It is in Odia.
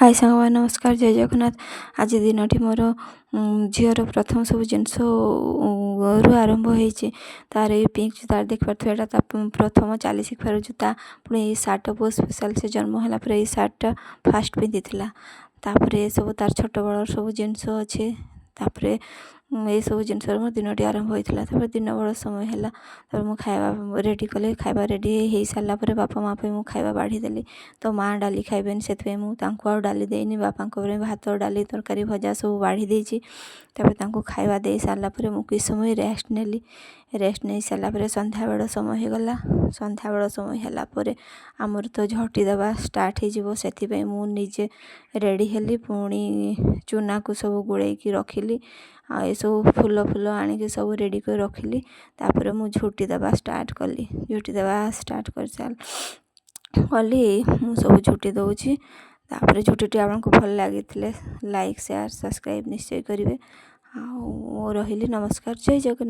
ହାଏ ସାଙ୍ଗମାନେ, ନମସ୍କାର, ଜୟ ଜଗନ୍ନାଥ। ଆଜି ଦିନଟି ମୋର ଝିଅର ପ୍ରଥମ ସବୁ ଜିନିଷ ରୁ ଆରମ୍ଭ ହେଇଛି। ତାର ଏଇ ପିଙ୍କ ଜୁତା ଦେଖିପାରୁଥିବେ, ଏଇଟା ତା ପ୍ରଥମ ଚାଲି ଶିଖିବାର ଜୁତା। ପୁଣି ଏଇ ସାର୍ଟଟା ବହୁତ ସ୍ପେଶାଲ। ସେ ଜନ୍ମ ହେଲା ପରେ ଏଇ ସାର୍ଟଟା ଫାଷ୍ଟ ପିନ୍ଧିଥିଲା। ତାପରେ ଏସବୁ ତାର ଛୋଟବେଳର ସବୁ ଜିନିଷ ଅଛି। ତାପରେ ଏଇସବୁ ଜିନିଷରେ ମୋ ଦିନଟି ଆରମ୍ଭ ହୋଇଥିଲା। ତାପରେ ଦିନ ବେଳ ସମୟ ହେଲା। ତାପରେ ମୁଁ ଖାଇବା ରେଡ଼ି କଲି। ଖାଇବା ରେଡ଼ି ହେଇସାରିଲା ପରେ ବାପା ମା' ପାଇଁ ମୁଁ ଖାଇବା ବାଢ଼ି ଦେଲି। ତ ମା' ଡାଲି ଖାଇବେନି, ସେଥିପାଇଁ ମୁଁ ତାଙ୍କୁ ଆଉ ଡାଲି ଦେଇନି। ବାପାଙ୍କ ପାଇଁ ଭାତ, ଡାଲି, ତରକାରୀ, ଭଜା ସବୁ ବାଢ଼ି ଦେଇଛି। ତାପରେ ତାଙ୍କୁ ଖାଇବା ଦେଇ ସାରିଲା ପରେ ମୁଁ କିଛି ସମୟ ରେଷ୍ଟ ନେଲି। ରେଷ୍ଟ ନେଇ ସାରିଲା ପରେ ସନ୍ଧ୍ୟାବେଳ ସମୟ ହେଇଗଲା। ସନ୍ଧ୍ୟାବେଳ ସମୟ ହେଲା ପରେ ଆମର ତ ଝୋଟି ଦେବା ଷ୍ଟାର୍ଟ ହେଇଯିବ। ସେଥିପାଇଁ ମୁଁ ନିଜେ ରେଡ଼ି ହେଲି। ପୁଣି ଚୁନାକୁ ସବୁ ଗୋଳେଇକି ରଖିଲି ଆଉ ଏସବୁ ଫୁଲ ଫୁଲ ଆଣିକି ସବୁ ରେଡ଼ି କରି ରଖିଲି। ତାପରେ ମୁଁ ଝୋଟି ଦେବା ଷ୍ଟାର୍ଟ କଲି। ଝୋଟି ଦେବା ଷ୍ଟାର୍ଟ କରିସାରି କଲି। ମୁଁ ସବୁ ଝୋଟି ଦଉଛି। ତାପରେ ଝୋଟିଟି ଆପଣଙ୍କୁ ଭଲ ଲାଗିଥିଲେ ଲାଇକ୍, ସେୟାର, ସବସ୍କ୍ରାଇବ୍ ନିଶ୍ଚୟ କରିବେ। ଆଉ ରହିଲି, ନମସ୍କାର, ଜୟ ଜଗନ୍ନାଥ।